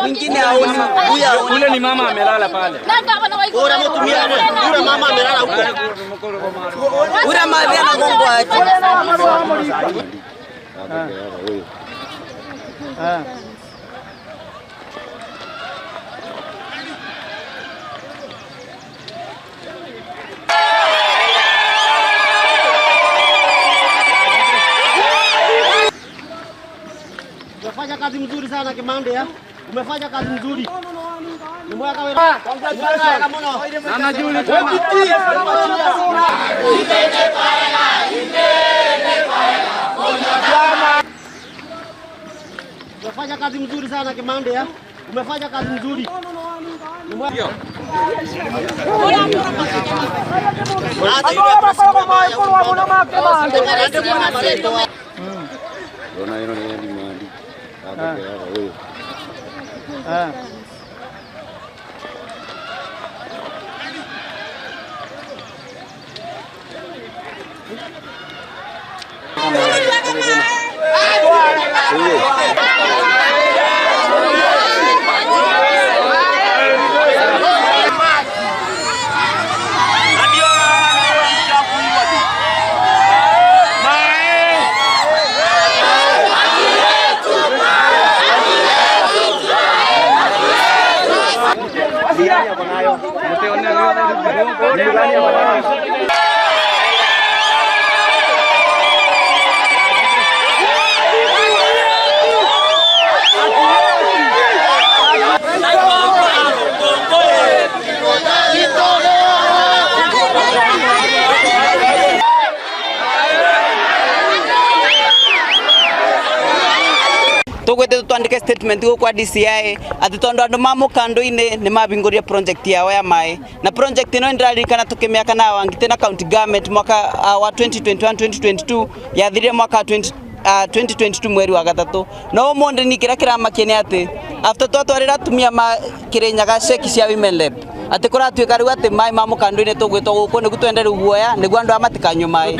Mwingine haoni, huyu haoni. Ule ni mama amelala pale. Ura mutumia ura mama amelala huko. Ura mavi anagongwa aje. Umefanya kazi mzuri sana Kimande ya. Umefanya kazi mzuri. Ni mwaka wewe. Umefanya kazi mzuri sana Kimande ya. Umefanya kazi mzuri. Ni mwaka Tugwete twandike statement guku kwa DCI ati tondu andu ma mukandu-ini ni mabinguria project yao ya mai na project ino ndirarikana tukimiaka na Wangite na county government mwaka wa 2021 2022 yathirire mwaka wa 2022 mweri wa gatatu no umundi ni kira kiramakia ni ati after twatwarira atumia ma Kirinyaga ceki cia Women Rep ati kuratuika riu ati mai ma mukandu-ini tugwitwo guku nigu twende riu guoya niguo andu aya matikanywe mai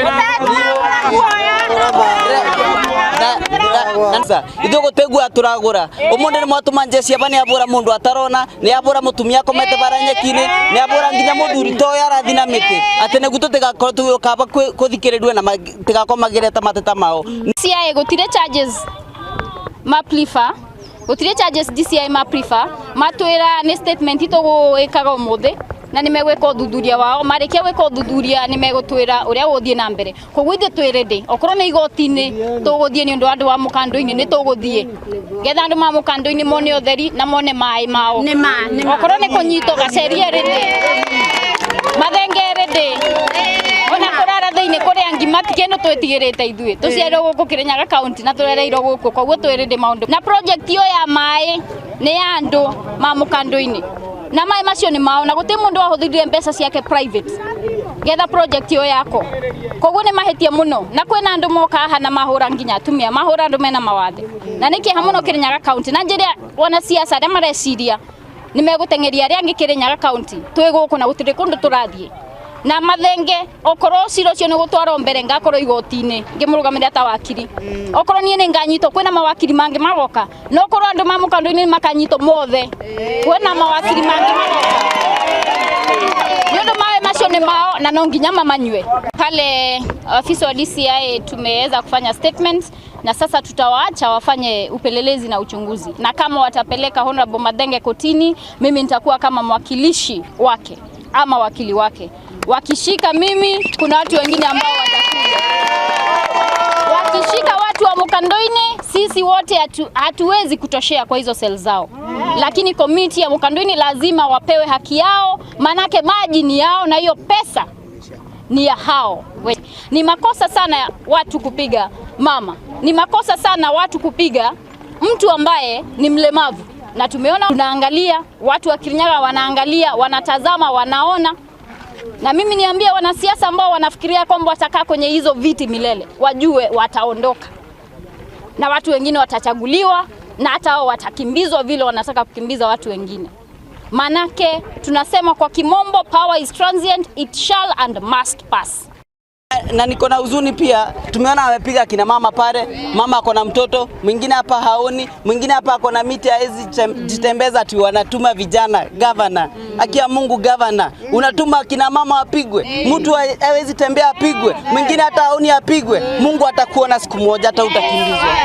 ithuĩ gũtĩgua tũragũra ũmũthĩ nĩ mwatũma njeci aba nĩ abũra mũndũ atarona nĩ abũra mũtumia akomete bara nyeki-inĩ nĩ abũra nginya mũthuri ta ũyũ arathi na mĩtĩ atĩ nĩguo tũtigakorwo tũgĩũka kũthikĩrĩrio na matigakorwo magĩreta mateta mao. DCI gũtirĩ charges ma prefer gũtirĩ charges DCI ma prefer matwĩra nĩ statement tũgwĩkaga ũmũthĩ na nĩ megwĩka ũthuthuria wao marĩkia gwĩka ũthuthuria nĩ megũtwĩra ũrĩa gũthiĩ na mbere koguo ithuĩ twĩ ready okorwo nĩ igoti-inĩ tũgũthiĩ nĩ ũndũ wa andũ wa mũkando-inĩ nĩ tũgũthiĩ getha andũ ma mũkando-inĩ mone ũtheri na mone maĩ mao okorwo nĩ kũnyitwo Gaceria ready Mathenge ready ona kũrara thĩinĩ kũrĩa ngima ti kĩndũ twĩtigĩrĩte ithuĩ tũciarirwo gũkũ Kirinyaga county na tũrereirwo gũkũ koguo twĩ ready maũndũ na project ĩyo ya maĩ nĩ ya andũ ma mũkando-inĩ na maĩ macio nĩ mao na gũtirĩ mũndũ wahũthĩrire mbeca ciake private getha project ĩyo yako koguo nĩ mahĩtia mũno na kwĩna andũ moka haha na mahũra nginya atumia mahũra andũ mena mawathe na nĩ kĩeha mũno Kirinyaga county na njĩra wanasiasa arĩa mareciria nĩ megũteng'eria arĩa angĩ Kirinyaga county twĩ gũkũ na gũtirĩ kũndũ tũrathiĩ na Mathenge okorwo cira ũcio nĩ gũtwarwo mbere ngakorwo igoti-inĩ ngĩmũrũgamĩrĩra ta wakiri okorwo niĩ nĩ nganyitwo kwĩna mawakiri mangĩ magoka no okorwo andũ ma mũkando-inĩ makanyitwo mothe kwĩna mawakiri mangĩ magoka nĩ ũndũ mawe macio nĩ mao na no nginya mamanyue. Pale afisa wa DCI tumeweza kufanya statements na sasa tutawaacha wafanye upelelezi na uchunguzi, na kama watapeleka Honorable Mathenge kotini, mimi nitakuwa kama mwakilishi wake ama wakili wake. Wakishika mimi, kuna watu wengine ambao watakuja. Wakishika watu wa Mukandoini, sisi wote hatuwezi kutoshea kwa hizo sel zao. Lakini komiti ya Mukandoini lazima wapewe haki yao, manake maji ni yao na hiyo pesa ni ya hao. Ni makosa sana watu kupiga mama. Ni makosa sana watu kupiga mtu ambaye ni mlemavu. Na tumeona, tunaangalia, watu wa Kirinyaga wanaangalia, wanatazama, wanaona. Na mimi niambie wanasiasa ambao wanafikiria kwamba watakaa kwenye hizo viti milele, wajue wataondoka. Na watu wengine watachaguliwa na hata wao watakimbizwa vile wanataka kukimbiza watu wengine. Manake tunasema kwa kimombo, power is transient, it shall and must pass. Na niko na huzuni pia, tumeona amepiga kina mama pale, mama ako na mtoto mwingine hapa haoni, mwingine hapa ako na miti haezi jitembeza, ati wanatuma vijana. Gavana, akia Mungu gavana, unatuma kina mama wapigwe, mtu hawezi tembea apigwe, mwingine hata haoni apigwe. Mungu atakuona siku moja, hata utakimbizwa.